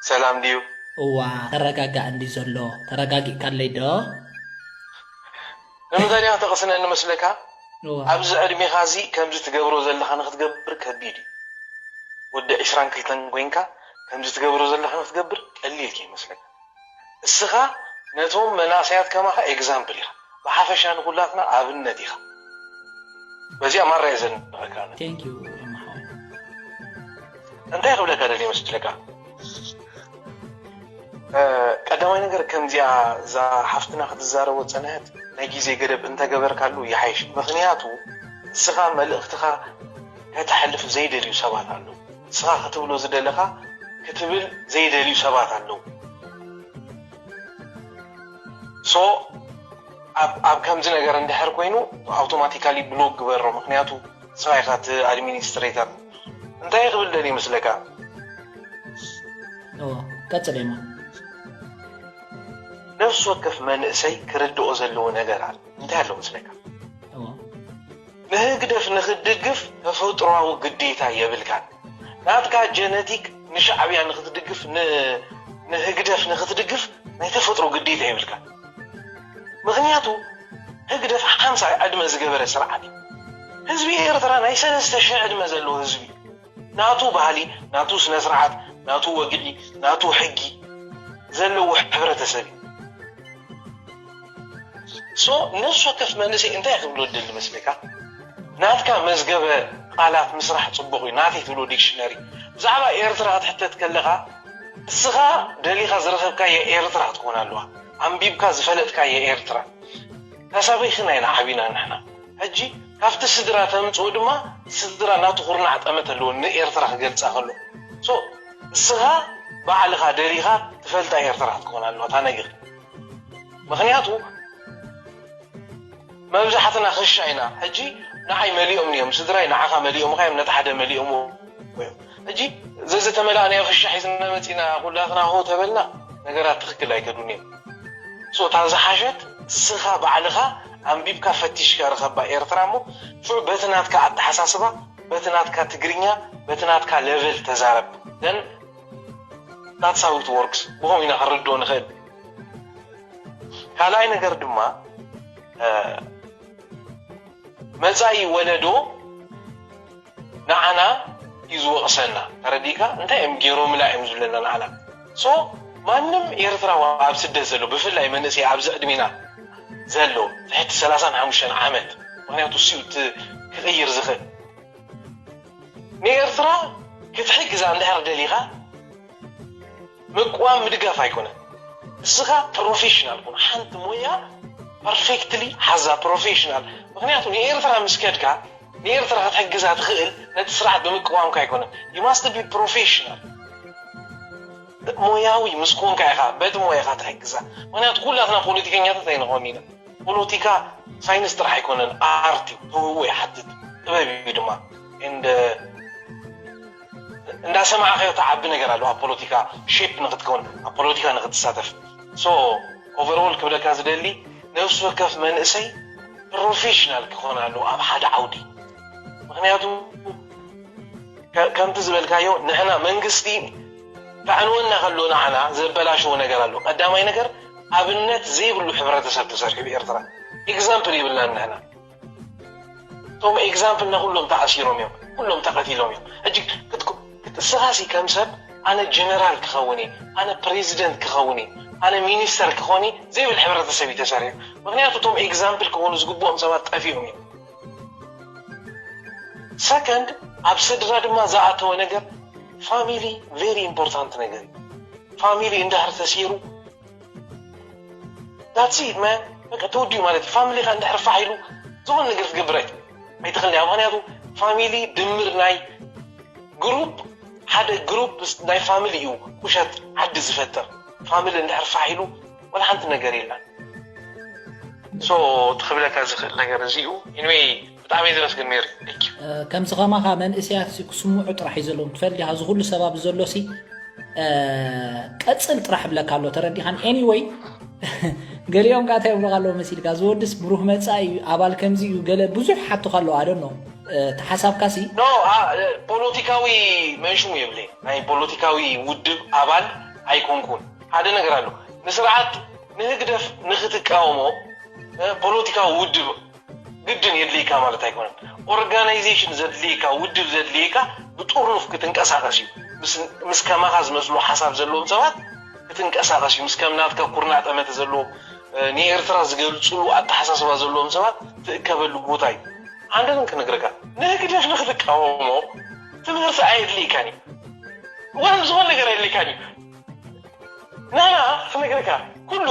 ሰላም ድዩ? እዋ ተረጋጋእ እንዲ ዘሎ ተረጋጊእካለይ ዶ? ንምንታይ ዲኻ ተቕስነኒ መስለካ? እዋ ኣብዚ ዕድሜኻ እዚ ከምዚ ትገብሮ ዘለኻ ንክትገብር ከቢድ እዩ። ወዲ ዕስራን ክልተን ኮይንካ ከምዚ ትገብሮ ዘለኻ ንክትገብር ቀሊል ከይመስለካ። እስኻ ነቶም መናእሰያት ከማኻ ኤግዛምፕል ኢኻ። ብሓፈሻ ንኩላትና ኣብነት ኢኻ። በዚኣ ማራ እየ ዘድንቐካ ኣነ። ቴንክ ዩ ሓወይ። እንታይ ክብለካ ደልየ መስለካ? ቀዳማይ ነገር ከምዚኣ እዛ ሓፍትና ክትዛረቦ ዝፀንሐት ናይ ግዜ ገደብ እንተገበርካሉ ይሓይሽ። ምኽንያቱ እስኻ መልእኽትኻ ከተሕልፍ ዘይደልዩ ሰባት ኣለዉ። እስኻ ክትብሎ ዝደለኻ ክትብል ዘይደልዩ ሰባት ኣለዉ። ሶ ኣብ ከምዚ ነገር እንድሕር ኮይኑ ኣውቶማቲካሊ ብሎክ ግበሮ። ምኽንያቱ ንስኻ ኢኻ እቲ ኣድሚኒስትሬተር። እንታይ ክብል ደልየ ይመስለካ? እዎ ቀፅል እሞ። ነፍሲ ወከፍ መንእሰይ ክርድኦ ዘለዎ ነገር ኣሎ። እንታይ ኣሎ መስለካ? እዎ ንህግደፍ ንክትድግፍ ተፈጥሮኣዊ ግዴታ የብልካን። ናትካ ጀነቲክ ንሻዕብያ ንክትድግፍ ን- ንህግደፍ ንክትድግፍ ናይ ተፈጥሮ ግዴታ የብልካን። ምክንያቱ ህግደፍ ሓምሳ ዕድመ ዝገበረ ስርዓት እዩ። ህዝቢ ኤርትራ ናይ ሰለስተ ሽሕ ዕድመ ዘለዎ ህዝቢ እዩ። ናቱ ባህሊ፣ ናቱ ስነ ስርዓት፣ ናቱ ወግዒ፣ ናቱ ሕጊ ዘለዎ ሕብረተሰብ እዩ። ሶ ነፍሲ ወከፍ መንእሰይ እንታይ ክብሎ ደሊ መስለካ? ናትካ መዝገበ ቃላት ምስራሕ ጽቡቕ እዩ። ናተይ ትብሎ ዲክሽነሪ ብዛዕባ ኤርትራ ክትሕተት ከለኻ እስኻ ደሊኻ ዝረኸብካዮ ኤርትራ ክትኮን ኣለዋ። ኣንቢብካ ዝፈለጥካዮ ኤርትራ ተሰኺኽና ኢና ዓቢና ንሕና። ሕጂ ካብቲ ስድራ ተምጽኦ ድማ ስድራ ናቱ ኩርናዕ ጠመት ኣለዎ ንኤርትራ ክገልጻ ከሎ። ሶ እስኻ ባዕልኻ ደሊኻ ትፈልጣ ኤርትራ ክትኮን ኣለዋ እታ ነገር። ምኽንያቱ መብዛሕትና ክሻ ኢና። ሕጂ ንዓይ መሊኦም እዮም፣ ስድራይ ንዓኻ መሊኦምኻ እዮም፣ ነቲ ሓደ መሊኦምዎ እዮም። ሕጂ ዘዝተመላእናዮ ክሻ ሒዝና መጺና ኩላትና ሆ ተበልና ነገራት ትኽክል ኣይከዱን እዮም። ሶ እታ ዝሓሸት እስኻ ባዕልኻ ኣንቢብካ ፈቲሽካ ርኸባ ኤርትራ እሞ ሽዑ በቲ ናትካ ኣተሓሳስባ በቲ ናትካ ትግርኛ በቲ ናትካ ለቨል ተዛረብ። Then that's how it works። ብኸም ኢና ክንርድኦ ንኽእል። ካልኣይ ነገር ድማ መፃኢ ወለዶ ንዓና እዩ ዝወቕሰና። ተረዲእካ? እንታይ እዮም ገይሮምላ እዮም ዝብለና ንዓና። ሶ ማንም ኤርትራዊ ኣብ ስደት ዘሎ ብፍላይ መንእሰይ ኣብዚ ዕድሜና ዘሎ ትሕቲ ሰላሳን ሓሙሽተን ዓመት፣ ምክንያቱ እሱ ክቕይር ዝኽእል ንኤርትራ ክትሕግዛ እንድሕር ደሊኻ ምቅዋም ምድጋፍ ኣይኮነን። እስኻ ፕሮፌሽናል ኩን። ሓንቲ ሞያ ፐርፌክትሊ ሓዛ ፕሮፌሽናል። ምክንያቱ ንኤርትራ ምስ ከድካ ንኤርትራ ክትሕግዛ ትኽእል ነቲ ስርዓት ብምቅዋምካ ኣይኮነን። You must be professional። ሞያዊ ምስ ኮንካ ኢኻ በቲ ሞያኻ ትሕግዛ። ምክንያቱ ኩላትና ፖለቲከኛታት ኣይንኾን ኢና። ፖለቲካ ሳይንስ ጥራሕ ኣይኮነን፣ ኣርት እዩ፣ ተውህቦ ይሓትት፣ ጥበብ እዩ ድማ። And እንዳሰማዕካዮ ትዓቢ ነገር ኣሎ ኣብ ፖለቲካ ሼፕ ንክትከውን ኣብ ፖለቲካ ንክትሳተፍ። ሶ ኦቨርኦል ክብለካ ዝደሊ ነፍሲ ወከፍ መንእሰይ ፕሮፌሽናል ክኾን ኣለዎ ኣብ ሓደ ዓውዲ። ምክንያቱ ከምቲ ዝበልካዮ ንሕና መንግስቲ ከዕንወና ከሎ ንዓና ዘበላሸዎ ነገር ኣሎ። ቀዳማይ ነገር ኣብነት ዘይብሉ ሕብረተሰብ ተሰሪሑ ብኤርትራ። ኤግዛምፕል ይብልናን ንሕና። እቶም ኤግዛምፕልና ኩሎም ተኣሲሮም እዮም፣ ኩሎም ተቐቲሎም እዮም። ሕጂ ክትስኻሲ ከም ሰብ ኣነ ጀነራል ክኸውን እየ፣ ኣነ ፕሬዚደንት ክኸውን እየ፣ ኣነ ሚኒስተር ክኾን እየ ዘይብል ሕብረተሰብ እዩ ተሰሪሑ። ምክንያቱ እቶም ኤግዛምፕል ክኾኑ ዝግብኦም ሰባት ጠፊኦም እዮም። ሰከንድ ኣብ ስድራ ድማ ዝኣተወ ነገር ፋሚሊ ቨሪ ኢምፖርታንት ነገር እዩ። ፋሚሊ እንድሕር ተሲሩ that's it man። በቃ ተወዲኡ ማለት እዩ። ፋሚሊ ካ እንድሕር ፋሕ ኢሉ ዝኾነ ነገር ክትገብር ኣይትኽእል እያ። ምክንያቱ ፋሚሊ ድምር ናይ ግሩፕ ሓደ ግሩፕ ናይ ፋሚሊ እዩ። ቁሸት ዓዲ ዝፈጥር ፋሚሊ እንድሕር ፋሕ ኢሉ ወላ ሓንቲ ነገር የላን። ሶ ትኽብለካ ዝኽእል ነገር እዚ እዩ። ኢንወይ ብጣዕሚ እየ ዝመስግን ሜሪ። Thank you። ከምዚ ከማኻ መንእሰያት ሲ ክስምዑ ጥራሕ እዩ ዘለዎም። ትፈልጥ ዲኻ እዚ ኩሉ ሰብ ኣብዚ ዘሎ ሲ ቀጽል ጥራሕ ብለካ ኣሎ። ተረዲኻን? Anyway ገሊኦም ካ እንታይ ይብሉኻ ኣለዉ መሲልካ? እዚ ወድስ ብሩህ መጻኢ እዩ፣ ኣባል ከምዚ እዩ፣ ገለ ብዙሕ ሓቱኻ ኣለዉ። I don't know። እቲ ሓሳብካ ሲ ኖ ፖለቲካዊ መንሽሙ የብለይ ናይ ፖለቲካዊ ውድብ ኣባል ኣይኮንኩን። ሓደ ነገር ኣሎ። ንስርዓት ንህግደፍ ንክትቃወሞ ፖለቲካዊ ውድብ ግድን የድልይካ ማለት ኣይኮነን። ኦርጋናይዜሽን ዘድልየካ፣ ውድብ ዘድልየካ ብጥሩፍ ክትንቀሳቐስ እዩ። ምስ ከማኻ ዝመስሉ ሓሳብ ዘለዎም ሰባት ክትንቀሳቐስ እዩ። ምስ ከም ናትካ ኩርናዕ ጠመተ ዘለዎም ንኤርትራ ዝገልፅሉ ኣተሓሳስባ ዘለዎም ሰባት ትእከበሉ ቦታ እዩ። ሓደ ግን ክነግረካ፣ ንህግደፍ ንክትቃወሞ ትምህርቲ ኣየድልይካን እዩ። ዋላ ዝኾነ ነገር ኣየድልይካን እዩ። ናና ክነግረካ፣ ኩሉ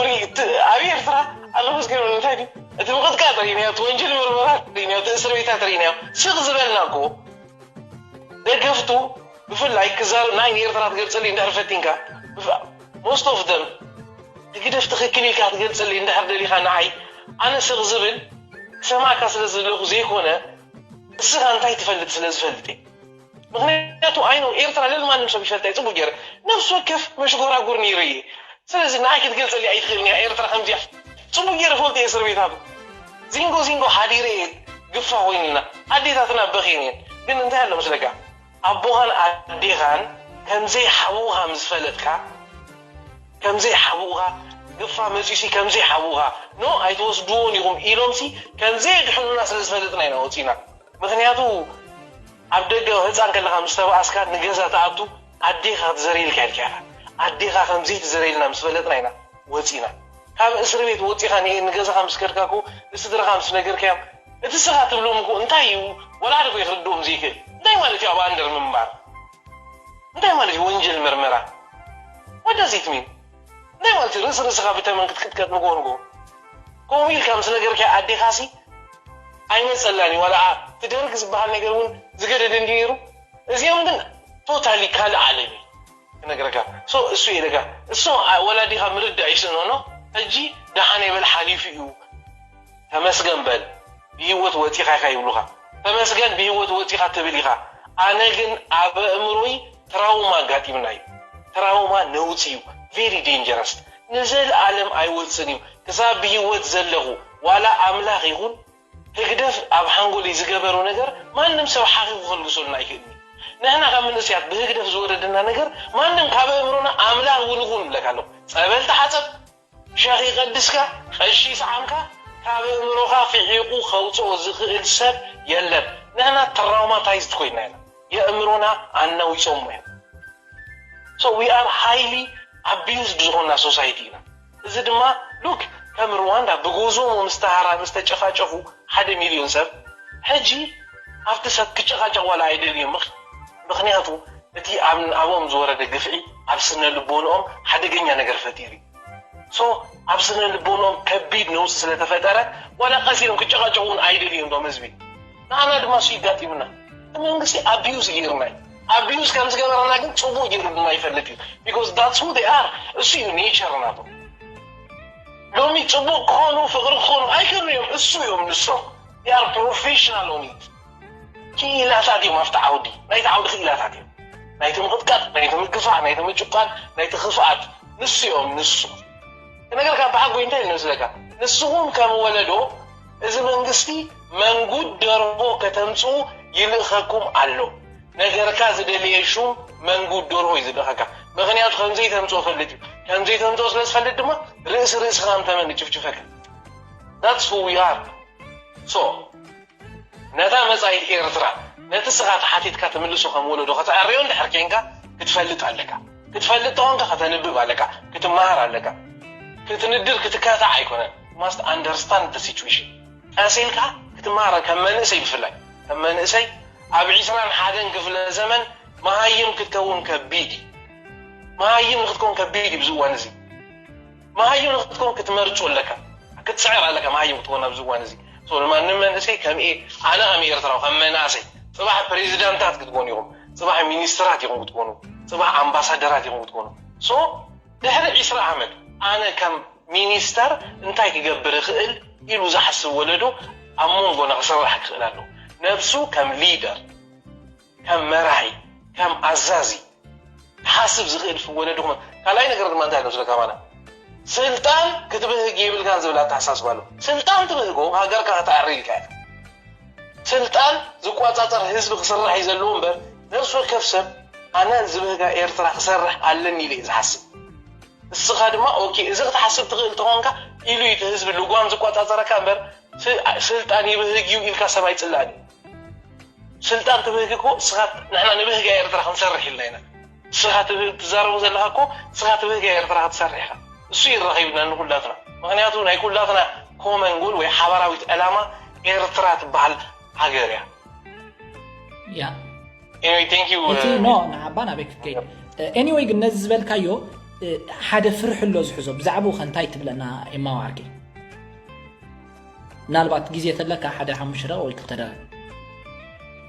ኣብ ኤርትራ ኣሎ መስገን እንታይ ድዩ እቲ ምቕጥቃጥ ርኢናዮ፣ እቲ ወንጀል ምርመራ ርኢናዮ፣ እቲ እስር ቤታት ርኢናዮ። ስቕ ዝበልና እኮ ደገፍቱ ብፍላይ ክዛረብ ናይ ንኤርትራ ትገልጸለይ እንድሕር ፈቲንካ፣ most of them ህግደፍ ትኽክል ኢልካ ትገልጸለይ እንድሕር ደሊኻ ንዓይ፣ ኣነ ስቕ ዝብል ክሰማዕካ ስለ ዘለኹ ዘይኮነ፣ እስኻ እንታይ ትፈልጥ ስለ ዝፈልጥ እየ። ምኽንያቱ ኣይ ነው ኤርትራ ልዕሊ ማንም ሰብ ይፈልጣ እዩ ጽቡቅ ገይረ። ነፍሲ ወከፍ መሽጎራጉር ነይሩ እየ። ስለዚ ንዓይ ክትገልጸለይ ኣይትኽእልን እያ ኤርትራ ከምዚኣ። ጽቡቅ ገይረ ፈልጥ እየ እስር ቤታቱ። ዚንጎ ዚንጎ ሓዲረ እየ ግፋ ኮይንና። ኣዴታትና በኺየን እየን። ግን እንታይ ኣሎ መስለካ? ኣቦኻን ኣዴኻን ከምዘይ ሓውኻ ምስ ፈለጥካ፣ ከምዘይ ሓውኻ ግፋ መጺሲ ከምዘይ ሓውኻ ኖ ኣይትወስድዎን ኢኹም ኢሎምሲ ከምዘይ ድሕኑና ስለ ዝፈለጥና ኢና ወጺና። ምኽንያቱ ኣብ ደገ ህፃን ከለኻ ምስ ተባኣስካ ንገዛ ትኣቱ ኣዴኻ ክትዘርየልካ ኢልካ ኢኻ። ኣዴኻ ከምዘይ ትዘርየልና ምስ ፈለጥና ኢና ወፂና። ካብ እስር ቤት ወፂኻ ንኤ- ንገዛኻ ምስ ከድካ እኮ ንስድራኻ ምስ ነገርካዮም እቲ ስኻ ትብሎም እኮ እንታይ እዩ ወላ ሓደ እኮ ይኽርድኦም ዘይክእል እንታይ ማለት እዩ ኣብ ኣንደር ምንባር እንታይ ማለት እዩ ወንጀል ምርመራ ወደ ዚትሚን እንታይ ማለት እዩ ርእሲ ርእስኻ ብተመን ክትቅጥቀጥ ንጎ ንጎ ከምኡ ኢልካ ምስ ነገርካዮ ኣዴኻሲ ኣይመፀላን እዩ ዋላ እቲ ደርግ ዝበሃል ነገር እውን ዝገደደ እንዲ ነይሩ እዚኦም ግን ቶታሊ ካልእ ዓለም እዩ ክነግረካ እሱ እዩ ኢለካ እሱ ወላዲኻ ምርዳእ ይስእኖ ኖ ሕጂ ደሓነይ በል ሓሊፉ እዩ ተመስገን በል ብህይወት ወፂኻ ኢኻ ይብሉኻ ተመስገን ብህይወት ወፂኻ ትብል ኢኻ ኣነ ግን ኣብ ኣእምሮይ ትራውማ ኣጋጢምና እዩ ትራውማ ነውፂ እዩ very dangerous ንዘለኣለም ኣይወፅን እዩ ክሳብ ብህይወት ዘለኹ ዋላ ኣምላኽ ይኹን ህግደፍ ኣብ ሓንጎለይ ዝገበሮ ነገር ማንም ሰብ ሓኺኹ ከልግሰልና ኣይክእልን እዩ። ንሕና ካብ መንእሰያት ብህግደፍ ዝወረደና ነገር ማንም ካብ ኣእምሮና ኣምላኽ እውን ይኹን እብለካ ኣለኹ። ጸበል ተሓጸብ፣ ሸኺ ቀድስካ፣ ቀሺ ሰዓምካ ካብ ኣእምሮኻ ፍሒቑ ከውጽኦ ዝኽእል ሰብ የለን። ንሕና ትራውማታይዝድ ኮይና ኢና። የእምሮና ኣናዊጾሞ እዮም። So we are highly abused ዝኾንና society ኢና። እዚ ድማ look ከም ሩዋንዳ ብጎዞሞ ምስ ተሃራ ምስ ተጨፋጨፉ ሓደ ሚልዮን ሰብ ሕጂ ኣብቲ ሰብ ክጨቃጨቅ ዋላ ኣይደልዮም ምኽ- ምኽንያቱ እቲ ኣብ ኣብኦም ዝወረደ ግፍዒ ኣብ ስነ ልቦንኦም ሓደገኛ ነገር ፈጢሩ እዩ። So ኣብ ስነ ልቦንኦም ከቢድ ነውፂ ስለተፈጠረ ዋላ ቀስ ኢሎም ክጨቃጨቁ እውን ኣይደልዮም ቶም ህዝቢ ንዓና ድማ እሱ ይጋጢምና እቲ መንግስቲ abuse ገይሩና እዩ abuse ከም ዝገበረና ግን ፅቡቅ ገይሩ ድማ ይፈልጥ እዩ because that's who they are እሱ እዩ nature ናቶም ሎሚ ፅቡቅ ክኾኑ ፍቅሪ ክኾኑ ኣይክእሉ እዮም እሱ እዮም ንሶም they are professional on it ክኢላታት እዮም ኣብቲ ዓውዲ ናይቲ ዓውዲ ክኢላታት እዮም ናይቲ ምቅጥቃጥ ናይቲ ምግፋዕ ናይቲ ምጭቋን ናይቲ ክፍኣት ንሱ እዮም ንሱ ነገር ካብ ብሓጎይ እንታይ ይመስለካ ንስኹም ከም ወለዶ እዚ መንግስቲ መንጉድ ደርሆ ከተምፅኡ ይልእኸኩም ኣሎ ነገርካ ዝደለየ ሹም መንጉድ ደርሆ እዩ ዝልእኸካ ምክንያቱ ከምዘይተምፅኦ ፈልጥ እዩ ከምዘይተምፅኦ ስለ ዝፈልጥ ድማ ርእሲ ርእስኻ ምተመን ይጭፍጭፈካ that's who we are so ነታ መጻኢት ኤርትራ ነቲ ስኻ ተሓቲትካ ትምልሶ ከም ወለዶ ከተዕርዮ እንድሕር ኬንካ ክትፈልጥ ኣለካ ክትፈልጥ ተኾንካ ከተንብብ ኣለካ ክትመሃር ኣለካ ክትንድር ክትካታዕ ኣይኮነን must understand the situation ቀስ ኢልካ ክትመሃር ከም መንእሰይ ብፍላይ ከም መንእሰይ ኣብ ዒስራን ሓደን ክፍለ ዘመን መሃይም ክትከውን ከቢድ እዩ መሃይም ንክትከውን ከቢድ እዩ ብዚ እዋን እዚ መሃይም ንክትከውን ክትመርጾ ኣለካ ክትስዕር ኣለካ መሃይም ክትኮን ኣብዚ እዋን እዚ ንማንም መንእሰይ ከም ኣነ ከም ኤርትራዊ ከም መናእሰይ ፅባሕ ፕሬዚዳንታት ክትኮኑ ኢኹም ፅባሕ ሚኒስትራት ኢኹም ክትኮኑ ፅባሕ ኣምባሳደራት ኢኹም ክትኮኑ ሶ ድሕሪ ዒስራ ዓመት ኣነ ከም ሚኒስተር እንታይ ክገብር እኽእል ኢሉ ዝሓስብ ወለዶ ኣብ መንጎና ክስራሕ ክኽእል ኣለዎ ነብሱ ከም ሊደር ከም መራሒ ከም ኣዛዚ ክሓስብ ዝኽእል ወለድኹም ካልኣይ ነገር ድማ እንታይ መስለካ ማና ስልጣን ክትብህግ የብልካን ዝብል ኣተሓሳስባ ኣሎ ስልጣን ትብህጎ ሃገርካ ከተዕሪ ኢልካ ኢኻ ስልጣን ዝቆጻጸር ህዝቢ ክስራሕ እዩ ዘለዎ እምበር ነፍሲ ወከፍ ሰብ ኣነ ዝብህጋ ኤርትራ ክሰርሕ ኣለኒ ኢለ እዩ ዝሓስብ እስኻ ድማ ኦኬ፣ እዚ ክትሓስብ ትኽእል ተኾንካ ኢሉ እዩ እቲ ህዝቢ ልጓም ዝቆጻጸረካ እምበር፣ ስ-፣ ስልጣን ይብህግ እዩ ኢልካ ሰብ ኣይጽላእን እዩ። ስልጣን ትብህግ እኮ እስኻ፣ ንሕና ንብህጋ ኤርትራ ክንሰርሕ ኢልና ኢና። እስኻ ትብህ-፣ ትዛረቡ ዘለኻ እኮ እስኻ ትብህጋ ኤርትራ ክትሰርሕ ኢኻ። እሱ ይረኸብና ንኩላትና። ምኽንያቱ ናይ ኩላትና ኮመን ጎል ወይ ሓባራዊት ዕላማ ኤርትራ ትበሃል ሃገር እያ። ያ Anyway, thank you. እቲ Uh, ኖ ንዓባ ናበይ ክትከይድ? ኤኒወይ ግን ነዚ ዝበልካዮ እ፣ ሓደ ፍርሒ ኣሎ ዝሕዞ። ብዛዕባኡ ከ እንታይ ትብለና? የማዋርኪ ምናልባት ግዜ ተለካ ሓደ ሓሙሽተ ደቂቕ ወይ ክልተ ደቂቕ።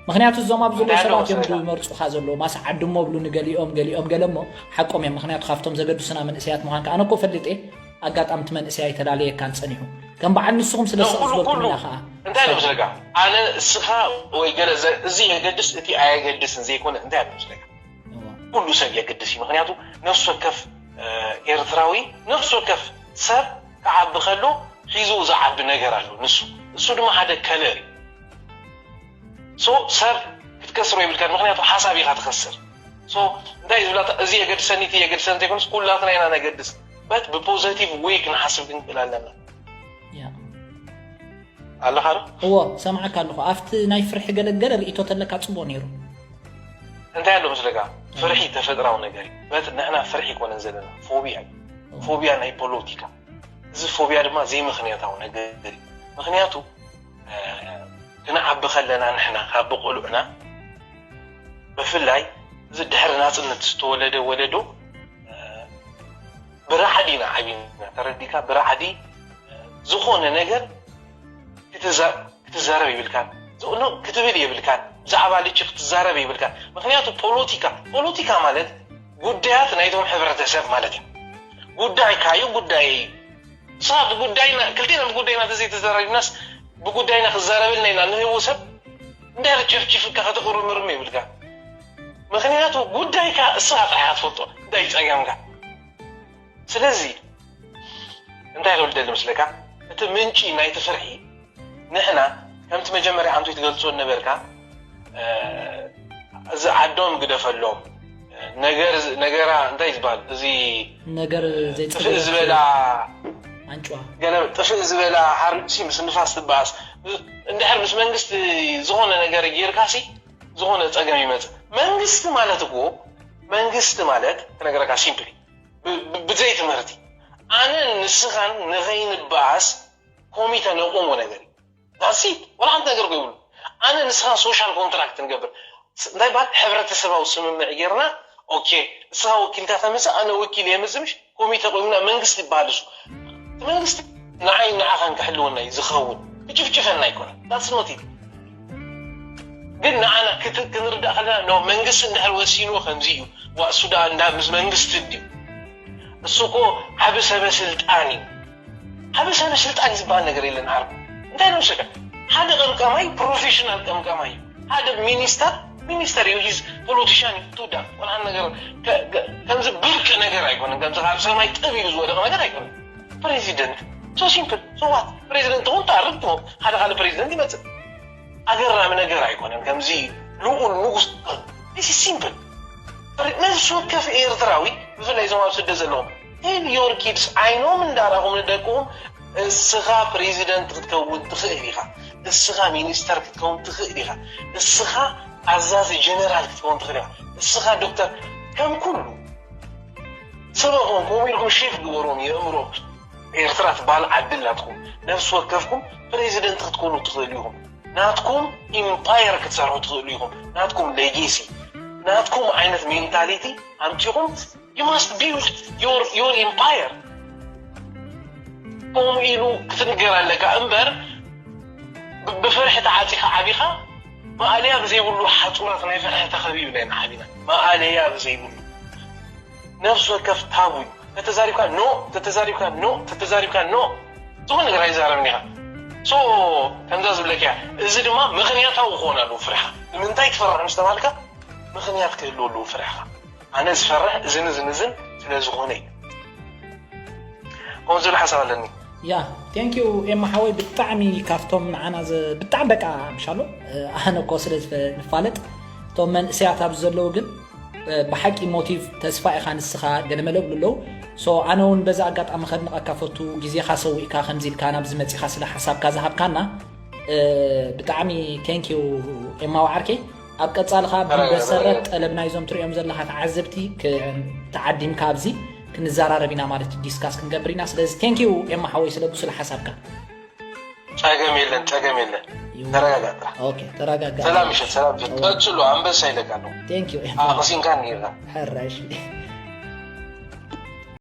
ምኽንያቱ እዞም ኣብ ዘሎ እንታይ ሰባት እዮም ኣለዎ? ዝመርፁኻ ዘለዉ። ማስ ዓድሞ ብሉ ንገሊኦም ገሊኦም ገለሞ ሓቆም እዮም። ምኽንያቱ ካብቶም ዘገድሱና መንእሰያት ምዃንካ ኣነ እኮ ፈልጥ እየ። ኣጋጣሚ እቲ መንእሰይ ኣይተላለየካን ጸኒሑ ከም በዓል ንስኹም ስለ ኖ፣ ስቕ ኩሉ ዝበልኩ ኩሉ ኢና ከዓ እንታይ ነው ምስለካ? ኣነ እስኻ ወይ ገለ ዘ-፣ እዚ የገድስ እቲ ኣየገድስን ዘይኮነ እንታይ ነው ምስለካ? እዋ። ኩሉ ሰብ የገድስ እዩ። ምኽንያቱ ነፍሲ ወከፍ እ፣ ኤርትራዊ ነፍሲ ወከፍ ሰብ ክዓቢ ከሎ ሒዝዎ ዝዓቢ ነገር ኣሎ። ንሱ እሱ ድማ ሓደ ከለር እዩ። ሶ ሰብ ክትከስሮ የብልካን፣ ምኽንያቱ ሓሳብ ኢኻ ትኸስር። ሶ እንታይ ዝብላ፣ እዚ የገድሰኒ እቲ የገድሰኒ ዘይኮነስ ኩላትና ኢና ነገድስ። በት ብፖዘቲቭ ወይ ክንሓስብ ክንክእል ኣለና። ያ ኣለኻ ዶ? እዎ ሰምዓካ ኣለኹ። ኣብቲ ናይ ፍርሒ ገለገለ ርእቶ ተለካ ጽቡቕ ነይሩ። እንታይ ኣሎ ምስለካ? ፍርሒ ተፈጥራዊ ነገር እዩ። በት ንሕና ፍርሒ ይኮነን ዘለና፣ ፎቢያ እዩ። ፎቢያ ናይ ፖለቲካ። እዚ ፎቢያ ድማ ዘይምኽንያታዊ ነገር እዩ። ምኽንያቱ እ፣ ክንዓቢ ከለና ንሕና ካብ ብቆልዑና ብፍላይ እዚ ድሕሪ ናፅነት ዝተወለደ ወለዶ እ፣ ብራዕዲ ኢና ዓቢና፣ ተረዲካ? ብራዕዲ እ፣ ዝኾነ ነገር ክትዛ-፣ ክትዛረብ የብልካን። ዝ-፣ ኖ፣ ክትብል የብልካን። ብዛዕባ ልጭ ክትዛረብ የብልካን። ምኽንያቱ ፖለቲካ፣ ፖለቲካ ማለት ጉዳያት ናይቶም ሕብረተሰብ ማለት እዩ። ጉዳይካ እዩ፣ ጉዳይ እዩ። ንስኻ ብጉዳይና፣ ክልቴና ብጉዳይና ተዘይተዘራሪብናስ ብጉዳይና ክዛረበልና ኢና ንህቡ ሰብ እንዳር ጨፍጭፍካ ከተቑርምርም የብልካ። ምኽንያቱ ጉዳይካ እስኻ ጥራሕ ትፈልጦ እንታይ ጸገምካ። ስለዚ እንታይ ክብል ደሊ ምስለካ፣ እቲ ምንጪ ናይቲ ፍርሒ ንሕና ከምቲ መጀመርያ ኣንቱ ትገልጾ ነበርካ፣ እ፣ እዚ ዓዶም ግደፈሎም፣ ነገር፣ ነገራ እንታይ ዝበሃል፣ እዚ ነገር ጥፍእ ዘይጽቡቕ ዝበላ ኣንጭዋ ገለ ጥፍእ ዝበላ ሓርጭ ምስ ንፋስ ትበኣስ። እንድሕር ምስ መንግስቲ ዝኾነ ነገር ጌርካሲ ዝኾነ ጸገም ይመጽእ። መንግስቲ ማለት እኮ፣ መንግስቲ ማለት ክነገረካ ሲምፕሊ፣ ብ-፣ ብ-፣ ብዘይ ትምህርቲ ኣነ ንስኻን ንኸይንበኣስ ኮሚተ ነቆሞ ነገር እዩ። ዳሲ ወላ ሓንቲ ነገር እኮ ይብሉ። ኣነ ንስኻ ሶሻል ኮንትራክት ንገብር። ስ-፣ እንታይ በሃል? ሕብረተሰባዊ ስምምዕ ጌርና፣ ኦኬ፣ ንስኻ ወኪልካ ተምጽእ፣ ኣነ ወኪል እየ ምጽእ፣ ምሽ ኮሚተ ቆይምና መንግስቲ ይበሃል እሱ። እቲ መንግስቲ ንዓይ ንዓኻን ክሕልወና እዩ ዝኸውን። ክጭፍጭፈና ኣይኮነን። ዳትስ ኖት ኢት። ግን ንዓና ክት-፣ ክንርዳእ ከለና፣ ኖ፣ መንግስቲ እንድሕር ወሲንዎ ከምዚ እዩ። ዋ፣ እሱ ደኣ እንዳ ምስ መንግስቲ ድዩ? እሱ እኮ ዓቢ ሰበ ስልጣን እዩ። ዓቢ ሰበ ስልጣን ዝበሃል ነገር የለን ዓርቢ። እንታይ ነው ስለ ሓደ ቀምቀማይ ፕሮፌሽናል ቀምቀማይ እዩ። ሓደ ሚኒስተር ሚኒስተር እዩ። ሂዝ ፖለቲሽያን እዩ። ትውዳ ቆልዓ ነገር ከ-፣ ከ-፣ ከምዚ ብርቅ ነገር ኣይኮነን። ከምዚ ካብ ሰማይ ጥብ ኢሉ ዝወደቀ ነገር ኣይኮነን። ፕሬዚደንት ሶ ሲምፕል ሶ ዋት ፕሬዚደንት ትኹን ታርግ ትሞ ሓደ ካልእ ፕሬዚደንት ይመጽእ። ኣገራሚ ነገር ኣይኮነን። ከምዚ ልኡል ንጉስ እዚ ሲምፕል ነፍሲ ወከፍ ኤርትራዊ ብፍላይ እዞም ኣብ ስደት ዘለዎም ቴል ዮር ኪድስ ዓይኖም እንዳራኹም ንደቅኹም እስኻ ፕሬዚደንት ክትከውን ትኽእል ኢኻ፣ እስኻ ሚኒስተር ክትከውን ትኽእል ኢኻ፣ እስኻ ኣዛዚ ጀነራል ክትከውን ትኽእል ኢኻ፣ እስኻ ዶክተር ከም ኩሉ ስበኾም ከምኡ ኢልኩም ሼፍ ግበሮም የእምሮ ኤርትራ ትበሃል ዓዲ ናትኩም ነፍሲ ወከፍኩም ፕሬዚደንት ክትኮኑ ትኽእሉ ኢኹም። ናትኩም ኢምፓየር ክትሰርሑ ትኽእሉ ኢኹም። ናትኩም ሌጌሲ ናትኩም ዓይነት ሜንታሊቲ ኣምፂኹም you must build your your empire። ከምኡ ኢሉ ክትንገር ኣለካ እምበር ብ-፣ ብፍርሒ ተዓፂኻ ዓቢኻ ማእለያ ብዘይብሉ ሓፁራት ናይ ፍርሒ ተኸቢብና ኢና ዓቢና። ማእለያ ብዘይብሉ ነፍሲ ወከፍ ታቡ እዩ። ተተዛሪብካ ኖ ተተዛሪብካ ኖ ተተዛሪብካ ኖ ዝኾነ ነገር ኣይዛረብን ኢኻ። ሶ ከምዛ ዝብለካ እያ። እዚ ድማ ምኽንያታዊ ክኾን ኣለዎ ፍርሓ። ንምንታይ ትፈርሕ ምስ ተባልካ ምኽንያት ክህልዎ ኣለዎ ፍርሕኻ። ኣነ ዝፈርሕ እዝን እዝን እዝን ስለ ዝኾነ እዩ። ከምኡ ዝብል ሓሳብ ኣለኒ። ያ ቴንክ ዩ ኤማ ሓወይ፣ ብጣዕሚ ካብቶም ንዓና ዘ-፣ ብጣዕሚ በቃ ምሻሎ ኣነ እኮ ስለ ዝፈ-፣ ንፋለጥ እቶም መንእሰያት ኣብዚ ዘለዉ ግን ብሓቂ ሞቲቭ ተስፋ ኢኻ ንስኻ ገለ መለ ብሉ ኣለዉ። ሶ ኣነ እውን በዛ ኣጋጣሚ ከድንቐካ ፈቱ፣ ግዜኻ ሰዊእካ ከምዚ ኢልካ ናብዚ መጺኻ ስለ ሓሳብካ ዝሃብካና ብጣዕሚ ቴንኪዩ ኤማ ወዓርከይ። ኣብ ቀጻሊ ኸዓ ብመሰረት ጠለብ ናይዞም ትሪኦም ዘለኻ ተዓዘብቲ ተዓዲምካ ኣብዚ ክንዘራረብ ኢና ማለት ዲስካስ ክንገብር ኢና። ስለዚ ቴንኪዩ ኤማ ሓወይ ስለ ብሱል ሓሳብካ። ጸገም የለን፣ ጸገም የለን። ተረጋጋ። ኦኬ፣ ተረጋጋ። ሰላም ይሸት፣ ሰላም ይሸት። ቀጽሉ፣ ኣንበሳ ይለቃሉ። ቴንኪዩ ኤማ። ኣቕሲንካ ነይርና። ሕራሽ።